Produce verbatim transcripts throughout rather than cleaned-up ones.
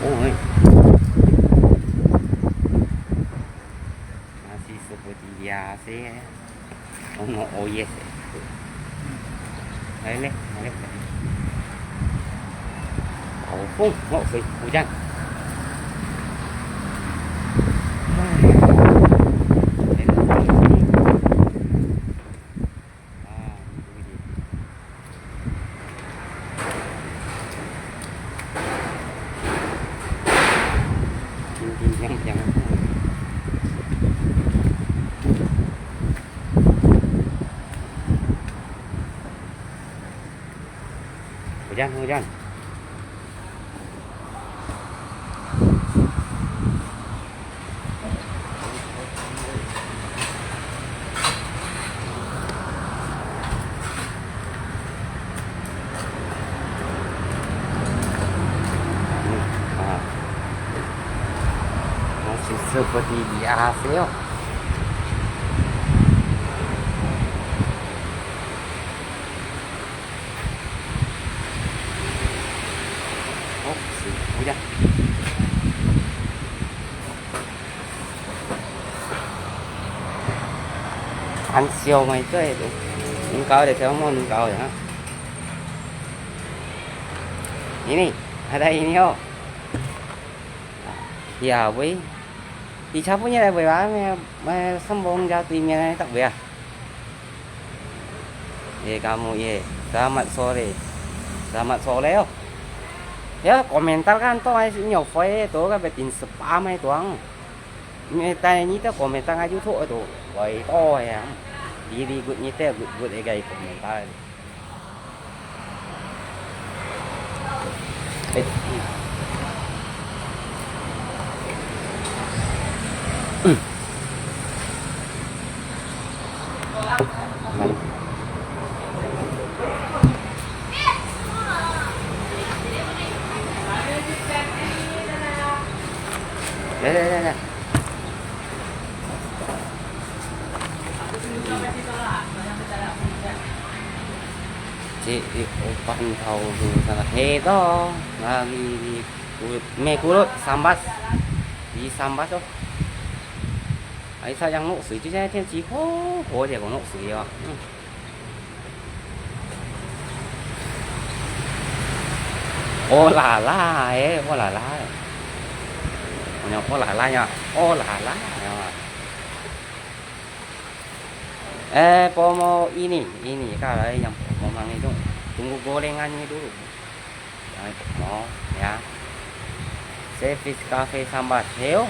哦，哎。Masih seperti biasa, eh. Oh, no, oh, yes. Mari, mari. 好風，落水，好正。唉。啊，叮叮当当。好正，好正。 啊，那就seperti biasa哦。 哦，是，好呀。恁少咪做得，你搞得全部你搞的哈。Ini, ada ini oh. Ya, weh. Di Chabun ya, weh, ba, me, me, sembong ja tui me tak weh ah. Ye, kamu ye. Selamat sore. Selamat sore, oh. Ya, komentar kan to, ai, nyo fai to, ka betin sepa mai tuang. Ni tai ni ta komentar ngaju to to. Wai to ya. Diri good ni te good good e kai komentar. Ci, i, upan tau sana. Heto, lagi di kulut, me kulut, sambas. Di sambas to. Ai, sayang 落水，最近天气好好，结果落水啊。嗯。 Oh la la, eh, oh la la. Ano, oh la la ya, oh la la ya. Eh, promo ini, ini, kalau yang promo mang itu, tunggu gorengannya dulu. Yang itu promo, ya. Service cafe sambal heo.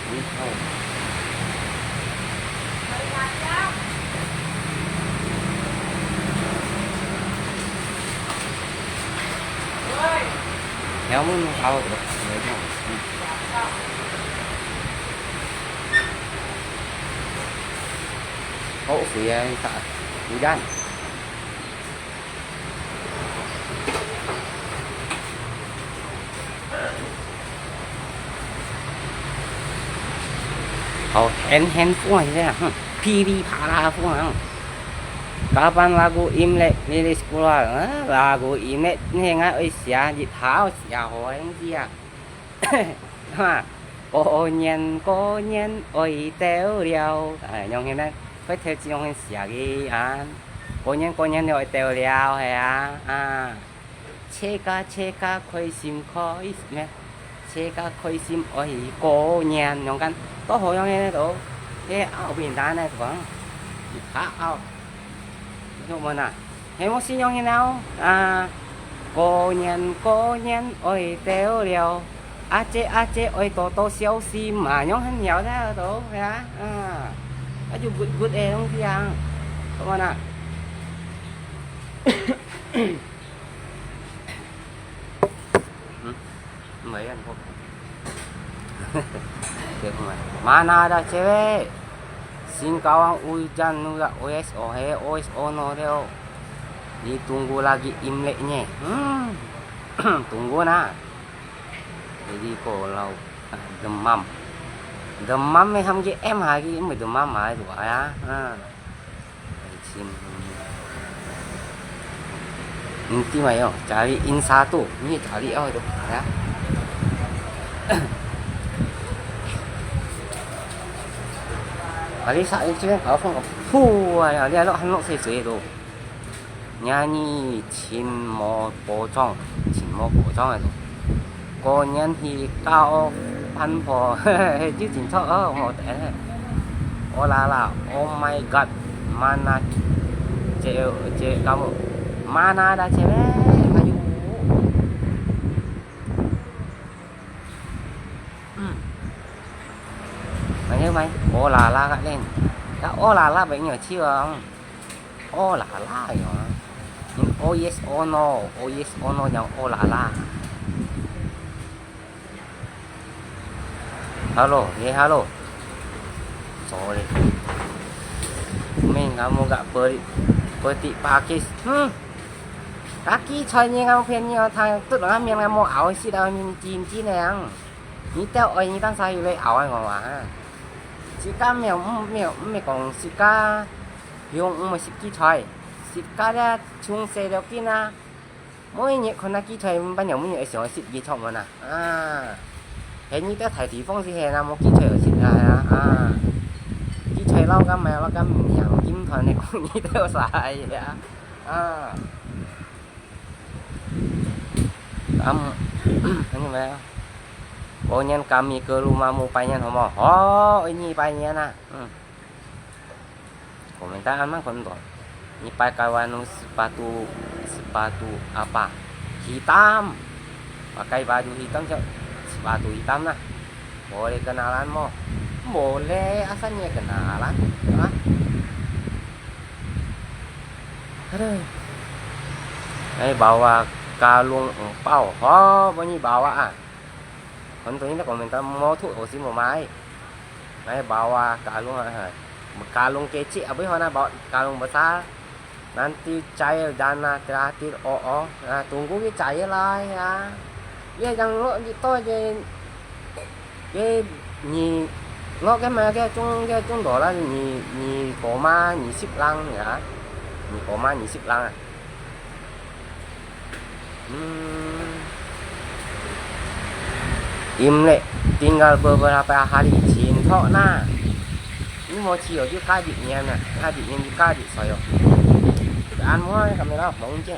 Ini tahu. Heo mun tahu tu. Oh, suya tak hujan. 好，輕輕風啊，哼，噼里啪啦風啊。Kapan lagu Imlek lilis keluar? Ah, lagu Imlek ni ngai oi sia, di thao sia ho yang sia. Ha, 過年過年愛到了。哎，用現在，會跳這種很邪个啊。過年過年就愛到了，係啊，啊。自家自家開心開心咩？自家開心愛過年，用緊，都好用个都。這後邊單來講，一下拗。 有無啊？係無信用个了啊！過年過年愛到了，阿姐阿姐愛多多小心嘛，用很了了都，係啊，啊，啊就good good个東西啊，有無啊？嗯。 Lumayan po. Mana ada cewek? Singkawang ujan udah O S O, he O S O no deo. Ditunggu lagi Imleknya. Hmm. Tunggu na. Jadi ko lau, ah, demam. Demam me ham ke em ha ke, me demam ha tu ya. Ha. Ai chin. 你知無？Cari in satu，你去cari哦，都，哎呀。啊，你上，你這邊搞風，噗啊，你還落，還落細水都。 若你盡無保障，盡無保障个咯。過年去搞飯婆，嘿嘿，就真錯哦，無得。Oh la la, oh my god, mana cewek-cewek kamu？Mana ada cewek？哎呦。嗯。Mana mai? Oh la la kak Len. Kak oh la la banyak ciwang. Oh la la ya. Ni oh yes oh no, oh yes oh no yang oh la la. Hello, ye hello. Sorry. Ming kamu gak peri peti pakis. Hmm. Kaki choi ni kamu pian ni tang tut ngam mian kamu au si da min jin jin yang. Ni teo oi ni tang sa yu le au ai ngau ah. Si ka meo meo meo kong si ka. Yung umah sip ki choi. Sip ka dia chung se dok ki na. Mỗi日可能ki choi ban nhiều mỗi日想愛sip ki choi mana. À. Thế như thế thầy thì phong si hè na một ki choi ở sip na. À. Ki choi lau cam mày lau cam miệng kim thoi này cũng như thế sao ai à. À. Am, ano ba? Bonyan kami ke rumahmu payan homo. Oh, ini payan na. Hmm. Komentar aman kondo. Ni pakai wanu sepatu, sepatu apa? Hitam. Pakai baju hitam cak sepatu hitam nah. Boleh kenalan mo? Boleh, asalnya kenalan. Ah. Aduh. Ai bawa kalung empau. Ho, bunyi bawa ah. Kon tu ni komentar mo tu osi mo mai. Ngai bawa kalung ah. Kalung kecil, abis hona bawa kalung besar. Nanti cair dana terakhir, oh, oh. Nah, tunggu ki cair lah ya. Ye yang lo gitu je. Ye ni lo ke ma ke chung ke chung do lah ni ni koma ni sip lang ya. Ni koma ni sip lang ah. Hmm. Imlek tinggal beberapa hari cintok na. Ni mo cio ju kadik nian na, kadik nian ju kadik soyo. An mo kamera mong je.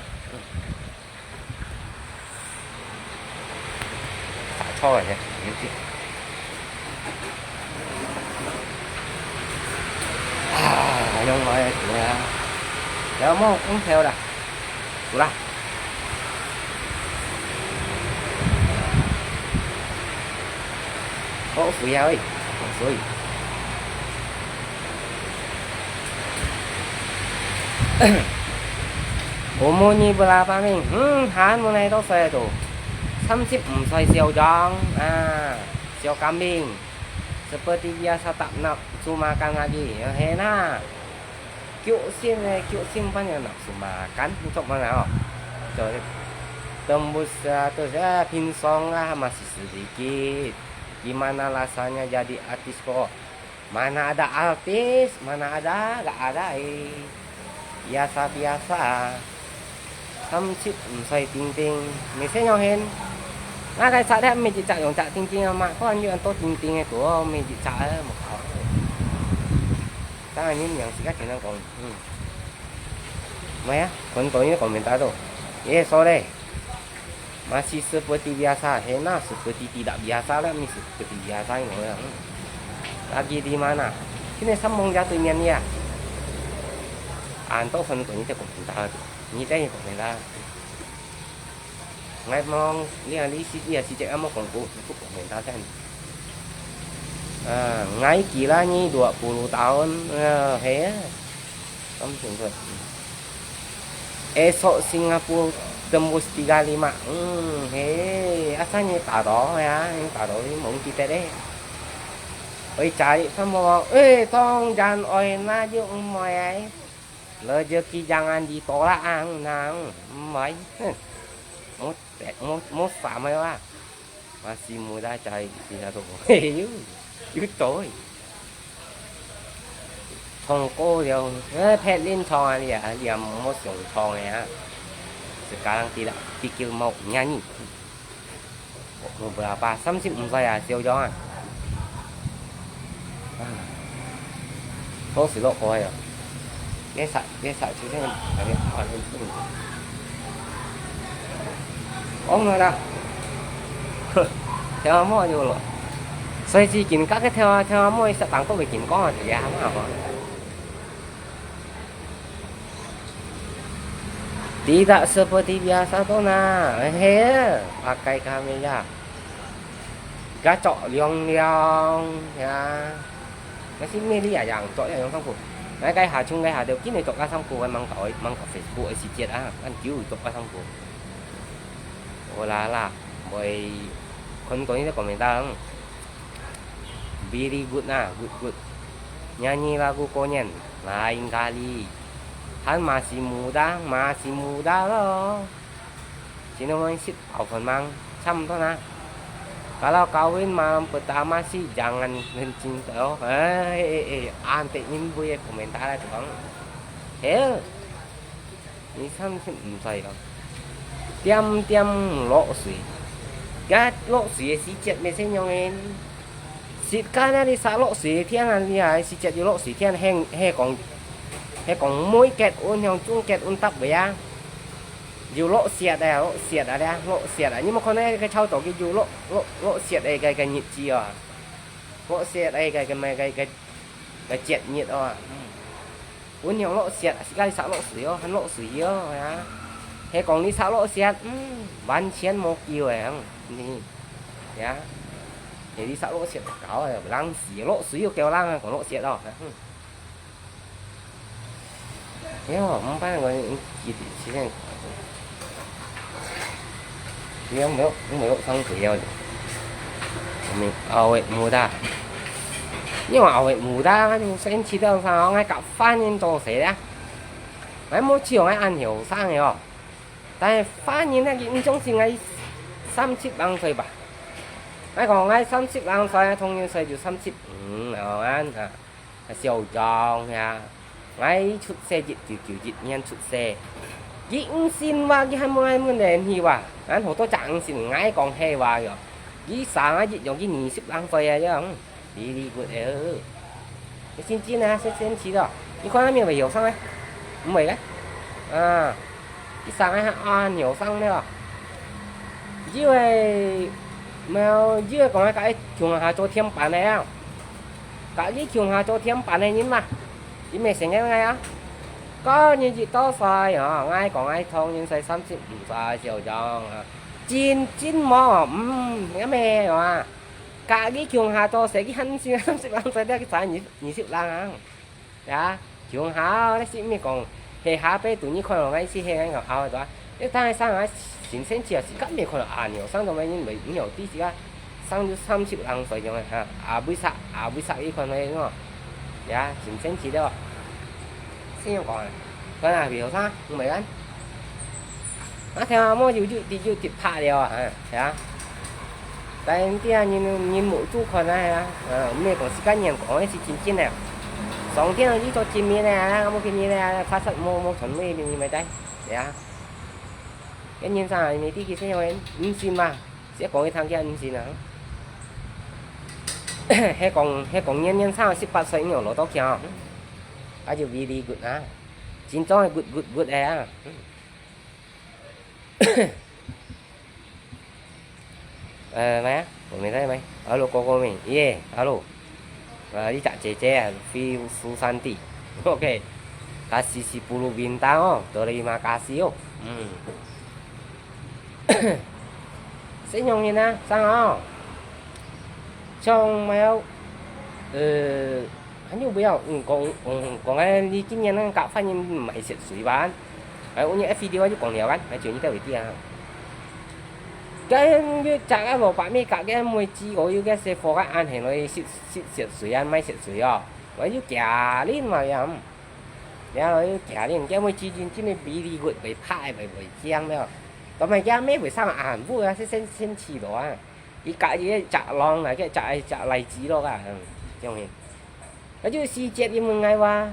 Sa choi ne. Ah, yang mai ya. Ya mo kong theo da. Ula. Có phủi heo ấy, có phủi. Umurnya berapa, Ming? Hmm, han mulai tu saya tu. Samsip, hmm, saya siau jang. Ah, siau kambing. Seperti biasa tak nafsu makan lagi. Ya, hena. Kiuk sin, eh, kiuk sin pan yang nafsu makan. Untuk mana, oh? Betul. Tembus seratus, eh, pinsong lah masih sedikit. Gimana rasanya jadi artis kok? Mana ada artis, mana ada, gak ada, eh. Biasa-biasa. Samsip, hmm, soi ting ting. Mesti nyohin. Nah, kai sa dia mesti cak yong cak ting ting mak. Kau anjir anto ting ting itu, mesti cak, eh, mak kau. Tangan ni yang sikat kena kong. Hmm. Maya, kon to ni komentar tu. Eh, sorry. Masih seperti biasa, hena seperti tidak biasa lah, ni seperti biasa ini orang. Lagi di mana? Sini sambung jatuh nian dia. Antok sanu tu ni tak komentar tu. Ni tak komentar. Ngai mong, ni ahli si dia si cek amo kongku, aku komentar kan. Ah, ngai kira ni dua puluh tahun, ah, he. Kamu tunggu. Esok Singapura tembus tiga lima. Hmm, he, asalnya tak tahu ya, ini tak tahu ini mungkin kita deh. Oi, cari sama, eh, tong jangan oi na je umai ai. Rezeki jangan ditolak ang nang, umai. Heh. Mut, mut, mut sama ya. Masih muda cari sisa tu. Hei, you, you toy. 唱歌了，哎，別人唱啊，你啊，你啊，莫想唱个啊。Sekarang tidak pikir mau nyanyi. Umur berapa? Samsip五歲啊，小張啊。好食落去啊！你食，你食，就係，哦，來啦。聽下無就落。所以最近該個聽下，聽下無，食飯都會緊講啊，這個還好。 Tidak seperti biasa to nah. Hei, pakai kamera. Gak cok liong-liong, ya. Masih milih ya, yang cok yang, yang sangku. Ngai kai ha chung kai ha deu, kini cok ka sangku, mang kau, mang kau Facebook, eh, si ciet ah, kan kiu cok ka sangku. Ola la, boy, kon to ni komentar. Very good nah, good, good. Nyanyi lagu Konyen, lain kali. Han masih muda, masih muda lo. Sino man sit aufon mang, 差不多 nah. Kalau kawin malam pertama sih jangan kencing to. Eh, eh, eh, antek min bui komentar lah tukang. Hell. 你三十五歲咯，點點落水，該落水个時節乜先用个。時間啊，你煞落水个天啊，你啊，時節有落水天，係，係講，係講妹結婚，像中結婚搭位啊，有落雪啊，落雪啊咧，落雪啊，你無看到个操作，佢有落，落，落雪个，个，个日子啊，落雪个，个，个，个，个，个節日啊。 分樣落雪，自家你煞落水哦，還落水哦，呀。係講你煞落雪，嗯，完全無救个，嗯，你，呀。係你煞落雪，搞个，冷死，落水又叫冷啊，講落雪咯，嗯。哎喲，毋辦我，其實，你有沒有，有沒有上水了？我們awet muda。你話awet muda，就生氣到啥？我愛甲犯人做事啊！我無笑，我恁後生个哦。但係犯人呢，佢毋相信我三十零歲吧？𠊎講𠊎三十零歲，當然歲就三十五了啊。 小張呀，𠊎出世一九九一年出世，佢毋信話，佢還問𠊎問聯繫話，𠊎好多隻毋信，𠊎講係話喲。佢生啊一樣，佢二十零歲啊，樣，離離骨了。你信真啊，先先去咯。你看下面有後生啊？毋會个。啊。 一生還恁後生呢。因為，無，因為講𠊎甲佢共下做天板个啊，甲佢共下做天板个人嘛，佢毋係承認𠊎啊。該年紀多歲哦，𠊎講𠊎當年歲三十五歲小張啊，真真無，嗯，也無啊，甲佢共下做事，佢還三十零歲，佢才二，二十零啊。 呀，共下，你係毋係講，係下背肚你看到𠊎係係𠊎講拗个，你當然生啊，新鮮事啊，係甲無看到啊，你有生到咩人袂，你有知自家生到三十零歲樣个哈，啊，為啥，啊，為啥你看到个喏？呀，新鮮事了，先講啊，看啊，比如啥，毋係啊。 啊，聽下無就，就，就，就拍了啊，係啊。但係人，人無做看啊，係啊。呃，毋係講自家人講个係真真个。上天你做見面个啊，無見面个啊，拍實無，無傳媒你咪知，係啊。个人生啊，你知佢先有人，毋信嘛，只講佢聽佢毋信啊。係講，係講年年生十八歲，你有攞到獎，啊就very good啊，真正係good good good个啊。 Eh, mai ah? Umi tai mai. Halo, koko mi. Iye, halo. Ah, ini Cak Cece ah, Fi Susanti. Oke. Kasih sepuluh bintang oh. Terima kasih oh. Hmm. 先用人啊，生哦。像沒有，呃， 還有不要，嗯，講，嗯，講个，你今年个甲犯人毋係食水吧？哎，我你F video就講了啊，哎，就你个位置啊。該有隻个蘿蔔尾甲个妹子，我有个細貨个，恁係來食，食，食水啊，賣食水哦。我有假零嘛呀，嗯。然後有假零，該妹子真，真个比例會，會拍，會，會靚了。但係該妹會生硬，不過係先，先試咯啊。 佢甲一隻狼啊，佢隻，隻荔枝咯啊，嗯，這樣个。該就時節佢問𠊎話，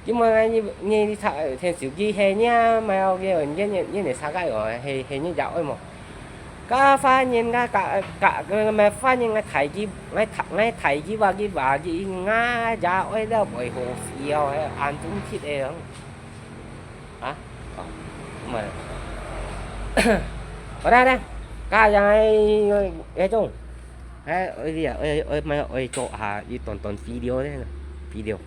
今晡日你你你查，呃，手機係你買个，你你你你查个哦，係係你家愛無？該發現个，該該該發現个大機，𠊎大𠊎大機話機話機，𠊎也愛了袂好笑，係安中切个哦。啊？哦，毋係。好啦啦，該樣个該種，哎，我呀，我我我我做下一段段 video 呢，video。